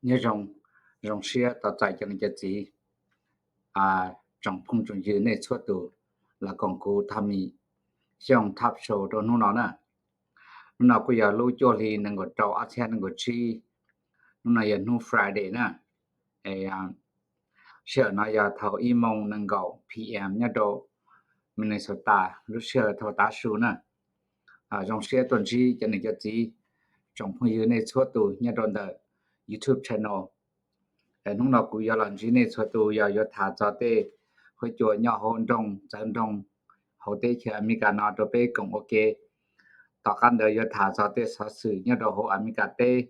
Nyob zoo, zoo siab tos txais cov niam cov txiv, tsoom phooj tsoom ywg nej txhua tus los koom kuv Thaj Mim Xyooj Thaj Show rau hnub no na. Hnub no kuj yog lub cuaj hli nees nkaum rau ob txhiab nees nkaum tsib. Hnub no yog hnub Friday na. Sij hawm no yog thaum ib moos nees nkaum P M nyob rau Minnesota, lub sij hawm thaum tav su na. Zoo siab tuaj ntsib cov niam cov txiv, tsoom phooj ywg nej txhua tus nyob rau ntawm YouTube channel. Hnub no kuv yuav los ntsib nej txhua tus yog yuav tham txog tej huab cua nyob hauv nroog txawv nroog hauv teb chaws Amelikas no rau peb koom ua ke. Tom qab ntawd yuav tham txog tej xov xwm nyob rau hauv Amelikas teb,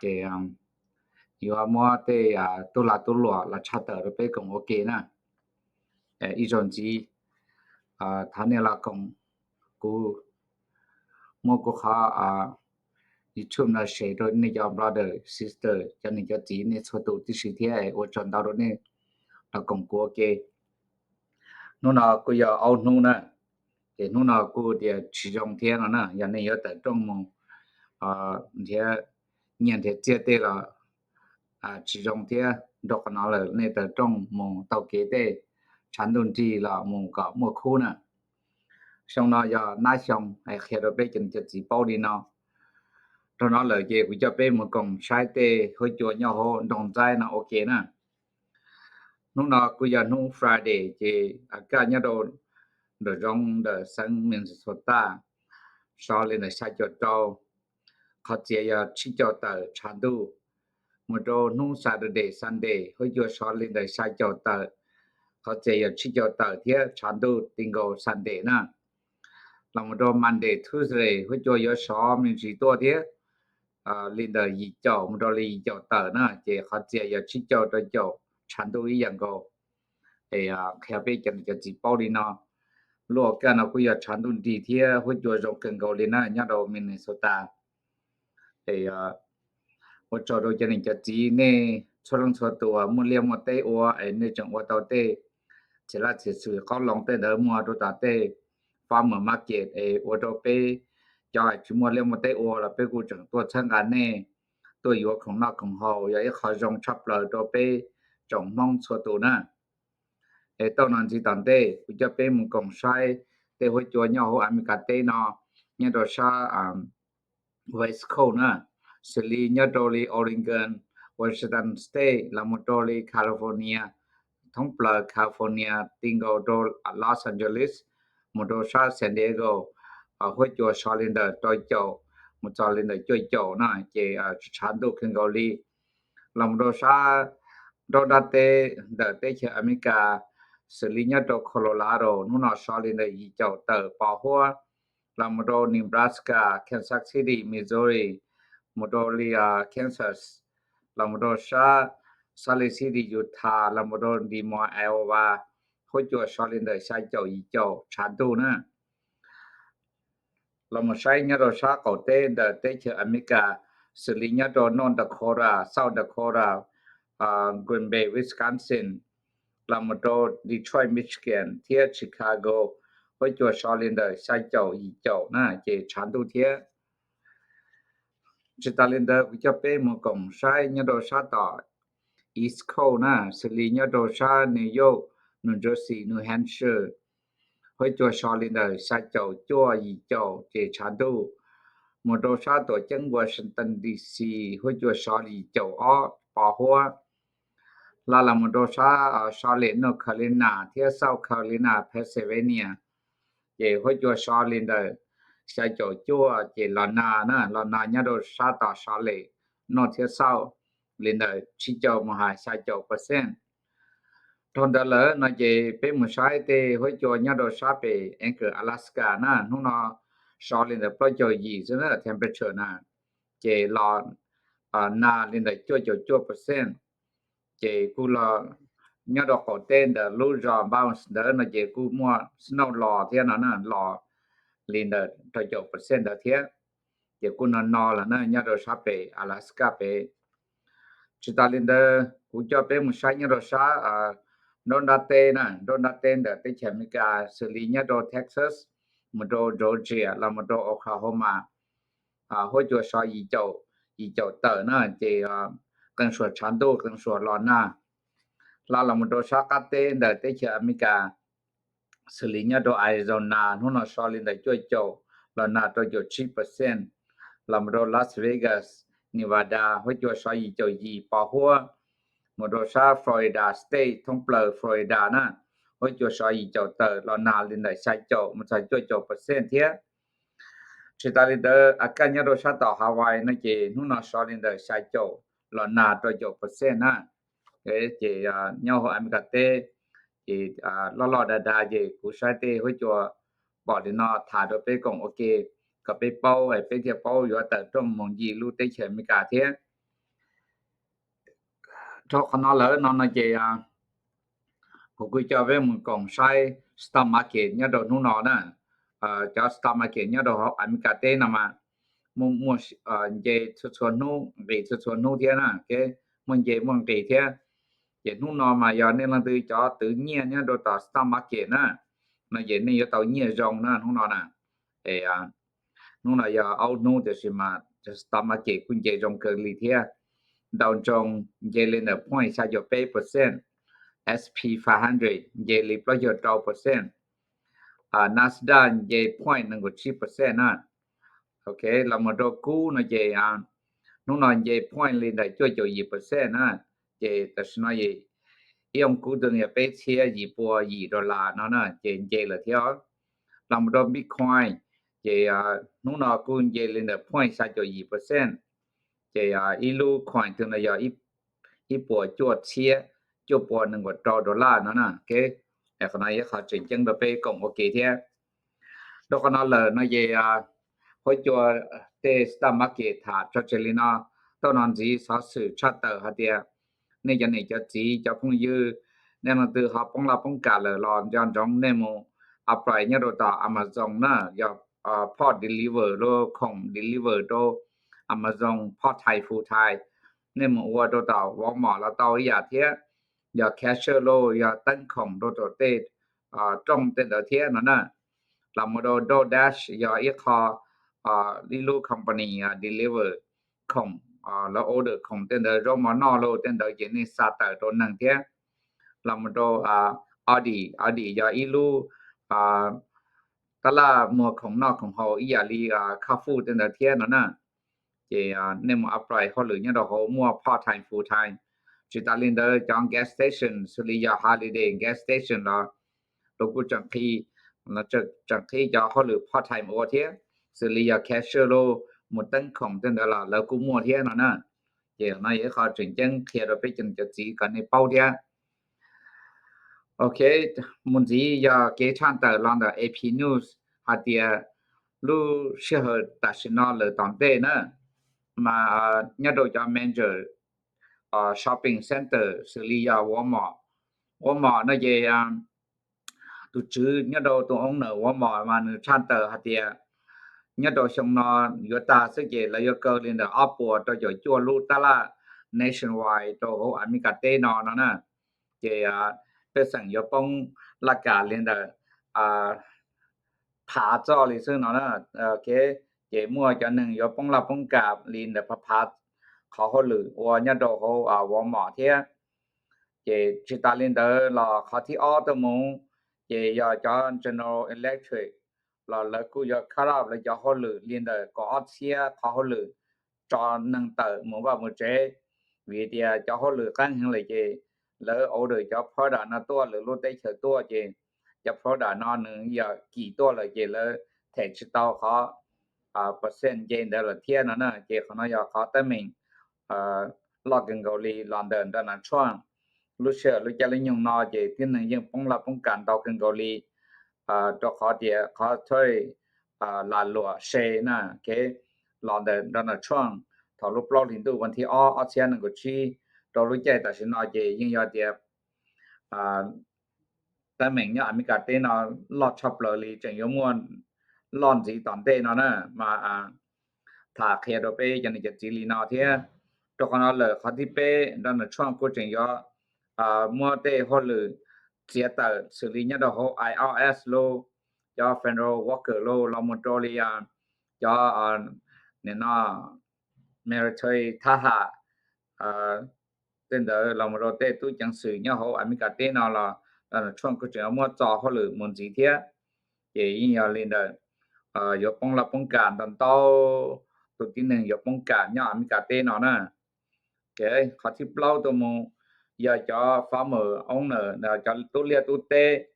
ces yuav muab tej tub lag tub luam los tshaj tawm rau peb koom ua ke na. Ib zaug ntxiv thov nej los koom kuv, muab kuv qhov YouTube no share rau nej cov brother sister, cov niam cov txiv nej txhua tus tib si thiab, ua tsaug ntau rau nej los koom kuv ua ke. Hnub no kuj yog ob hnub na, ces hnub no kuj tias tsis zoo thiab no na, yog nej yuav tawm rooj mus nrhiav nyiaj nrhiav txiaj tej los tsis zoo thiab, rau qhov no lawm nej tawm rooj mus taug kev tej tshav ntuj nrig los mus kom muaj khub na. Xyoo no yog nab xyoo, qhia rau peb cov niam cov txiv paub li no. Rau no lawm ces kuv coj peb mus koom saib tej huab cua nyob hauv nroog Ntxaib no ua ke na. Hnub no kuj yog hnub Friday ces kaj nyob rau nram zoov ntawm xeev Minnesota, sov li ntawm xya caum rau, qhov txias yog tsib caum tawm tshav ntuj. Mus rau hnub Saturday, Sunday, huab cua sov li ntawm xya caum tawm, qhov txias yog tsib caum tawm thiab tshav ntuj ti nkaus Sunday na. Los mus rau Monday, Tuesday, huab cua yuav sov me ntsis tuaj thiab, li ntawm yim caum mus rau li yim caum tawm na, ces qhov txias yog tsib caug rau caum tshav ntuj ib yam nkaus. Qhia peb cov niam cov txiv paub li no. Lub ua kaj no kuj yog tshav ntuj nrig thiab huab cua zoo kawg nkaus li na nyob rau Minnesota. Ua tsaug rau cov niam cov txiv nej txhua leej txhua tus muaj liaj muaj teb ua es nej tseem ua tau tej txiv laj txiv xwm qoob loo tej ntawd muag rau tom tej farmer market es ua rau peb cov tsis muaj liaj muaj teb ua los peb kuj tseem tuaj txhawb nqa nej, tuaj yuav khoom noj khoom haus, yog ib qho zoo tshaj plaws rau peb tsoom Hmoob txhua tus na. Es tau no ntxiv tom ntej kuv coj peb mus koom saib tej huab cua nyob hauv Amelikas teb no, nyob rau sab West Coast na, xws li nyob rau li Oregon, Washington State, los mus rau li California, thoob plaws California ti nkaus rau Los Angeles, mus rau sab San Diego, huab cua sov li ntawm rau caum mus txog li ntawm cuaj caum na, ces tshav ntuj kawg nkaus li. Los mus rau sab nraub nrab teb ntawm teb chaws Amelikas, xws li nyob rau Colorado hnub no sov li ntawm yim caum tawm pos huab, los mus rau Nebraska, Kansas City, Missouri, mus rau li Kansas, los mus rau sab Salt Lake City, Utah, los mus rau Des Moines, Iowa, huab cua sov li ntawm xya caum yim caum tshav ntuj na. Los mus saib nyob rau sab qaum teb ntawm teb chaws Amelikas, xws li nyob rau North Dakota, South Dakota, Green Bay, Wisconsin, los mus rau Detroit, Michigan thiab Chicago, huab cua sov li ntawm xya caum yim caum na, ces tshav ntuj thiab. Tsis tas li ntawd kuv coj peb mus koom saib nyob rau sab tom East Coast na, xws li nyob rau sab New York, New Jersey, New Hampshire, huab cua sov li ntawm xya caum cuaj yim caum ces tshav ntuj. Mus rau sab tuam ceeb Washington D C, huab cua sov yim caum ob pos huab. Hla los mus rau sab Charlotte, North Carolina thiab South Carolina, Pennsylvania, ces huab cua sov li ntawm xya caum cuaj ces los nag na, los nag nyob rau sab tom Charlotte, North thiab South, li ntawm tsib caug mus hais xya caum percent. Dhau ntawd lawm no ces peb mus saib tej huab cua nyob rau sab pem Anchorage, Alaska na, hnub no sov li ntawm plaub caug yim xwb na temperature na, ces los nag li ntawm cuaj caum cuaj percent. Ces kuj los nyob rau qaum teb ntawm lub zos Bounce ntawd no ces kuj muaj snow los thiab no na, los li ntawm rau caum percent ntawd thiab. Ces kuj no no los na nyob rau sab pem Alaska pem. Tsis tas li ntawd kuv coj peb mus saib nyob rau sab nraub nrab teb na, nraub nrab teb ntawm teb chaws Amelikas xws li nyob rau Texas, mus rau Georgia los mus rau Oklahoma, huab cua sov yim caum, yim caum tawm na, ces qee suas tshav ntuj qee suas los nag. Hla los mus rau sab qab teb ntawm teb chaws Amelikas, xws li nyob rau Arizona hnub no so li ntawm cuaj caum los nag rau caum tsib percent. Los mus rau Las Vegas, Nevada huab cua so yim caum yim pos huab. Mus rau sab Florida State thoob plaws Florida na, huab cua so yim caum tawm los nag li ntawm xya caum mus txog cuaj caum percent thiab. Tsis tas li ntawd, a kaj nyob rau sab tom Hawaii no ces hnub no so li ntawm xya caum los nag rau caum percent na. Ces nyob hauv Amelikas teb ces loj loj dav dav ces kuv saib tej huab cua pom li no tham rau peb koom ua ke, kom peb paub es peb thiaj paub yuav tawm rooj mus ncig lub teb chaws Amelikas thiab. Dhau qhov no lawm no no ces kuv kuj coj peb mus koom saib stock market nyob rau hnub no na. Cov stock market nyob rau hauv Amelikas teb no mas muaj nce txhua txhua hnub, nqis txhua txhua hnub thiab na, muaj nce muaj nqis thiab. Ces hnub no mas yog nej leej twg cov twv nyiaj nyob rau tom stock market na, no ces nej yuav tau nyiaj zoo na hnub no na. Hnub no yog aub hnub tiam sis mas stock market kuj nce zoo kawg li thiab. Dow Jones nce li ntawm point xya caum peb percent, S P five hundred nce li plaub caug rau percent, Nasdaq nce point nees nkaum tsib percent na. Ok, los mus rau kub no ces hnub no nce point li ntawm cuaj caum yim percent na. Ces tam sim no ib oo kub twg yog peb txhiab yim pua yim dollar no na, ces nce lawm thiab. Los mus rau Bitcoin, ces hnub no kuj nce li ntawm point xya caum yim percent. Ces ib lub coin twg no yog ib puas cuaj txhiab cuaj pua nees nkaum rau dollar no na. Qhov no yog qhov tseem ceeb rau peb koom ua ke thiab. Rau qhov no lawm no ces huab cua tej stock market tham tso tseg li no. Tau no ntxiv xov xwm tshaj tawm hais tias nej cov niam cov txiv cov phooj ywg, nej leej twg ho poob laj poob kam lawm los nco ntsoov nej mus apply nyob rau tom Amazon na, yog poj deliver los khoom deliver rau Amazon part time full time, nej mus ua rau tom Walmart los tau ib yam thiab. Yog cashier los yog teeb khoom rau tom tej rooj tej ntawd thiab no na. Los mus rau DoorDash yog ib qho, ib lub company deliver khoom, lawv order khoom tej ntawd, zaub mov noj los tej ntawd ces nej xa tawm rau neeg thiab. Los mus rau Aldi, Aldi yog ib lub tab laj muag khoom noj khoom haus ib yam li Carrefour tej ntawd thiab no na. Ces nej mus apply hauj lwm nyob rau hauv muaj part time full time. Tsis tas li ntawd cov gas station xws li yog Holiday gas station los lawv kuj tseem qhib, tseem qhib cov hauj lwm part time ua thiab, xws li yog cashier los mus teeb khoom tej ntawd los lawv kuj muaj thiab no na. Ces no yog ib qho tseem ceeb qhia rau peb cov niam cov txiv kom nej paub thiab. Ok, mus ntxiv yog kev tshaj tawm los ntawm A P News hais tias lub sij hawm tam sim no lawm tom ntej na, mas nyob rau cov major shopping center xws li yog Walmart, Walmart no ces tus tswv nyob rau tus owner Walmart mas nws tshaj tawm hais tias nyob rau xyoo no yuav tag xwb ces lawv yuav kaw li ntawm ob puas rau caum cuaj lub tab laj nationwide rau hauv Amelikas teb no no na. Ces pej xeem yuav poob laj kam li ntawm phav txoj li xwb no na. Ces muaj cov neeg yuav poob laj poob kam li ntawm phav phav qhov hauj lwm ua nyob rau hauv Walmart thiab. Ces tsis tas li ntawd los qhov thib ob tuaj mus, ces yog cov General Electric los lawv kuj yuav cut off lawv cov hauj lwm li ntawm kaum ob txhiab qhov hauj lwm tso neeg tawm mus vaj mus tsev, vim tias cov hauj lwm qeeb heev lawm ces lawv order cov product no tuaj lawv lub teb chaws tuaj ces cov product no nws yog kim tuaj lawm ces lawv them tsis tau qhov percent nce ntawd lawm thiab no na. Ces qhov no yog qhov teeb meem loj kawg nkaus li los ntawm Donald Trump. Lub sij hawm lub caij lub nyoog no ces tib neeg yeej poob laj poob kam ntau kawg nkaus li, rau qhov tias qhov txhawj lam luam se na, kev los ntawm Donald Trump thaum lub plaub hlis ntuj vas thib ob ob txhiab nees nkaum tsib rau lub caij tam sim no ces yeej yog tias teeb meem nyob Amelikas teb no loj tshaj plaws li tseem yuav muaj loj ntxiv tom ntej no na. Mas tham qhia rau peb cov niam cov txiv li no thiab. Rau qhov no lawm qhov thib peb Donald Trump kuj tseem yuav muab tej hauj lwm txiav tawm xws li nyob rau hauv I R S los, cov federal worker los, los mus rau li cov nim no military thab ham tej ntawd los mus rau tej tub ceev xwm nyob hauv Amelikas teb no los Donald Trump kuj tseem yuav muab txo hauj lwm mus ntxiv thiab. Ces yeej yog li ntawd, yuav poob laj poob kam ntau ntau tus tib neeg yuav poob kam nyob Amelikas teb no na. Qhov thib plaub tuaj mus yog cov farmer owner, cov tub liaj tub teb,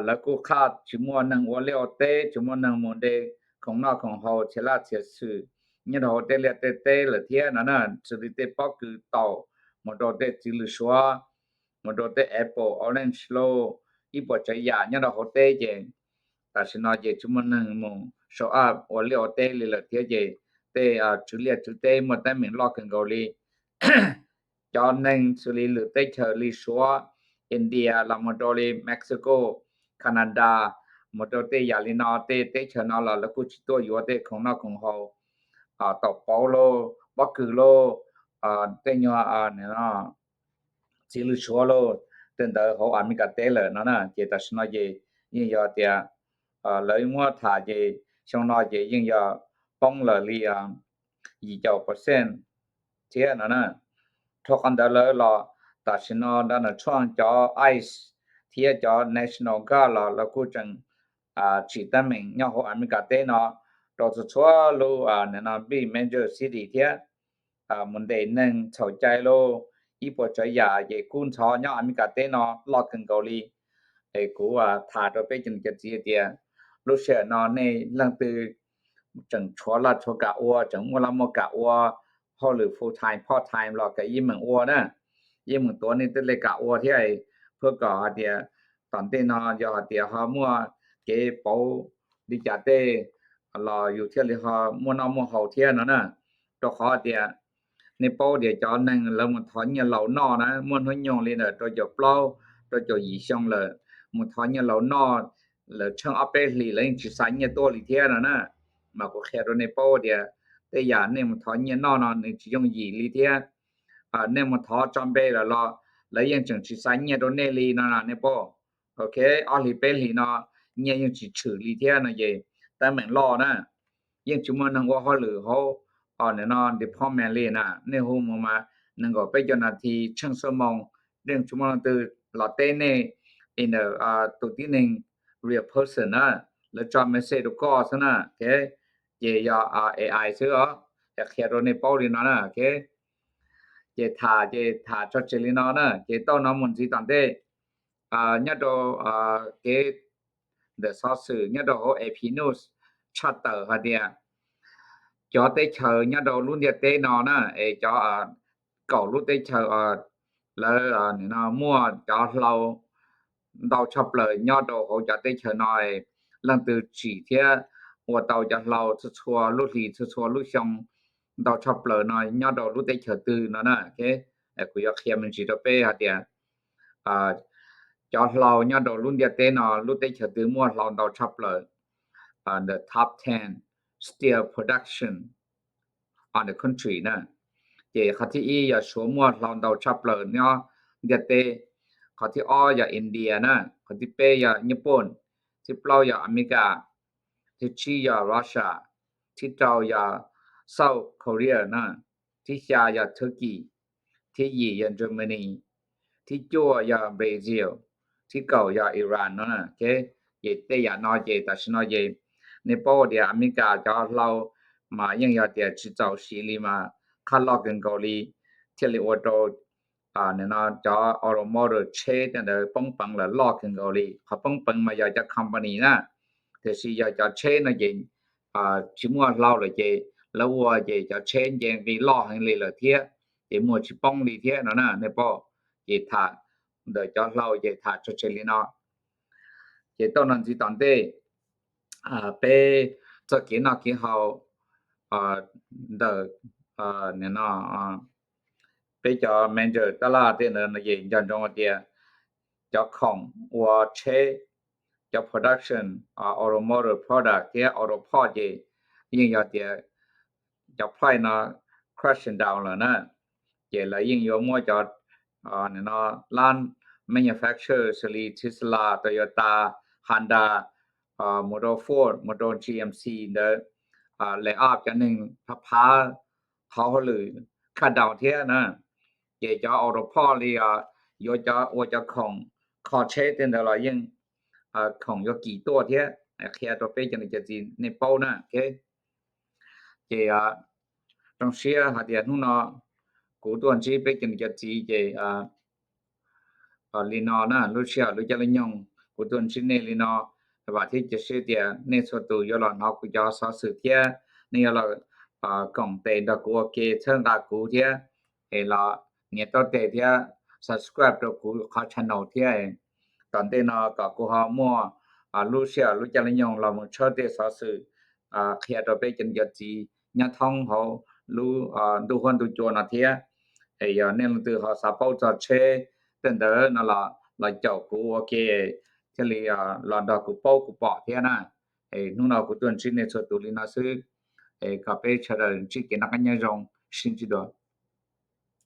lawv kuj qhaj tsis muaj neeg ua liaj ua teb, tsis muaj neeg mus de khoom noj khoom haus txhias laj txhias xwm nyob rau hauv tej liaj tej teb lawm thiab no na. Xws li tej pob kws taum, mus rau tej txiv lws suav, mus rau tej apple, orange lauj, ib puas tsav yam nyob rau hauv teb ces tam sim no ces tsis muaj neeg mus show up ua liaj ua teb li lawm thiab ces tej tswv liaj tswv teb muaj teeb meem loj kawg nkaus li. Cov neeg xws li lwm teb chaws li Suav, India los mus rau li Mexico, Canada, mus rau tej yam li no tej teb chaws no los lawv kuj tsis tuaj yuav tej khoom noj khoom haus, taum pauv lauj, pob kws lauj, tej nyuag txiv lws suav lauj, tej ntawd hauv Amelikas teb lawm no na. Ces tam sim no ces yeej yog tias lawv muab tham ces xyoo no ces yeej yog poob lawm li yim caum percent thiab no na. Dhau qhov ntawd lawm los tam sim no Donald Trump cov ice thiab cov National Guard los lawv kuj tseem tsim teeb meem nyob hauv Amelikas teb no rau txhua txhua lub big major city thiab mus ntes neeg txhaum cai lauj, ib puas tsav yam ces kub ntxhov nyob Amelikas teb no loj kawg nkaus li. Es kuv tham rau peb cov niam cov txiv tias lub sij hawm no nej leej twg tseem tshuav laj tshuav kam ua, tseem muaj laj muaj kam ua hauj lwm full time part time los kom yeej meem ua na, yeej meem tuav nej tej li kam ua thiab, phab kom hais tias tom ntej no yog hais tias ho muaj kev pauv li cas tej los yus thiaj li ho muaj noj muaj haus thiab no na. Rau qhov tias nej paub tias cov neeg lawv mus thov nyiaj laus noj na muaj hnub nyoog li ntawm rau caum plaub rau caum yim xyoo lawm, mus thov nyiaj laus noj lawv tsheej ob peb hlis lawv yeej tsis xa nyiaj tuaj li thiab no na. Mas kuv qhia rau nej paub tias tej yam nej mus thov nyiaj noj no nws tsis yooj yim li thiab. Nej mus thov tso npe lawm los lawv yeej tseem tsis xa nyiaj rau nej li no nej paub. Ok, ob hlis peb hlis no nyiaj yeej tsis tshwm li thiab no ces teeb meem loj na. Yeej tsis muaj neeg ua hauj lwm hauv no department li na, nej hu mus mas nees nkaum peb caug nas this tsheej xuab moos, yeej tsis muaj leej twg los teb nej. Ntawm tus tib neeg real person na, lawv tso message rau koj xwb na. Ces yog A I xwb os, qhia rau nej paub li no na. Ces tham ces tham tso tseg li no na, ces tau no mus ntxiv tom ntej nyob rau kev ntawm xov xwm nyob rau hauv A P News tshaj tawm hais tias cov teb chaws nyob rau lub ntiaj teb no na, es cov kaum lub teb chaws lawv muaj cov hlau ntau tshaj plaws nyob rau hauv cov teb chaws no, leej twg tsim thiab ua tau cov hlau txhua txhua lub hlis txhua txhua lub xyoo ntau tshaj plaws no nyob rau lub teb chaws twg no na. Kuv yuav qhia me ntsis rau peb hais tias cov hlau nyob rau lub ntiaj teb no lub teb chaws twg muaj hlau ntau tshaj plaws, the top ten steel production on the country na. Ces qhov thib ib yog Suav muaj hlau ntau tshaj plaws nyob ntiaj teb, qhov thib ob yog India na, qhov thib peb yog Nyij Pooj, thib plaub yog Amelikas, thib tsib yog Russia, thib rau yog South Korea na, thib xya yog Turkey, thib yim yog Germany, thib cuaj yog Brazil, thib kaum yog Iran no. Ces tej yam no ces tam sim no ces nej paub tias Amelikas cov hlau mas yeej yog tias tsis txaus siv li mas qhab loj kawg nkaus li, thiaj li ua rau cov automotive tsheb tej ntawd poob peev lawm loj kawg nkaus li. Qhov poob peev mas yog cov company na, tiam sis yog cov tsheb no ces tsis muaj hlau lawm ces lawv ua ces cov tsheb nce nqi loj heev li lawm thiab, ces muag tsis poob li thiab no na nej paub. Ces tham ntawm cov hlau ces tham tso tseg li no. Ces tau no ntxiv tom ntej peb txoj kev noj kev haus ntawm no peb cov major tab laj tej ntawd no ces nco ntsoov tias cov khoom ua tsheb, cov production, automotive product thiab auto part ces yeej yog tias cov price no crash down lawm na. Ces lawv yeej yuav muab cov lab manufacturer xws li Tesla, Toyota, Honda, mus rau Ford, mus rau G M C ntawd, lay off cov neeg phav phav qhov hauj lwm khaj daus thiab na. Ces cov auto parts li yuav cov ua cov khoom kho tsheb tej ntawd los yeej khoom yuav kim tuaj thiab. Qhia rau peb cov niam cov txiv nej paub na. Ces zoo siab hais tias hnub no kuv tuaj ntsib peb cov niam cov txiv ces li no na, lub sij hawm lub caij lub nyoog kuv tuaj ntsib nej li no, vam thiab cia siab tias nej txhua tus yuav los hnov kuv cov xov xwm thiab nej yuav los koom tes nrog kuv ua ke txhawb nqa kuv thiab, es los nias taub tes thiab subscribe rau kuv qhov channel thiab. Tom ntej no kom kuv ho muaj lub sij hawm lub caij lub nyoog los mus tshawb tej xov xwm qhia rau peb cov niam cov txiv nyob thoob hauv lub ntuj huab ntuj cua no thiab. Es yog nej leej twg ho xav paub txog tsheb tej ntawd no los los caum kuv ua ke thiaj li los nrog kuv paub kuv pom thiab na. Es hnub no kuv tuaj ntsib nej txhua tus li no xwb. Es kom peb sawv daws ntsib kev noj qab nyob zoo, sib ntsib dua.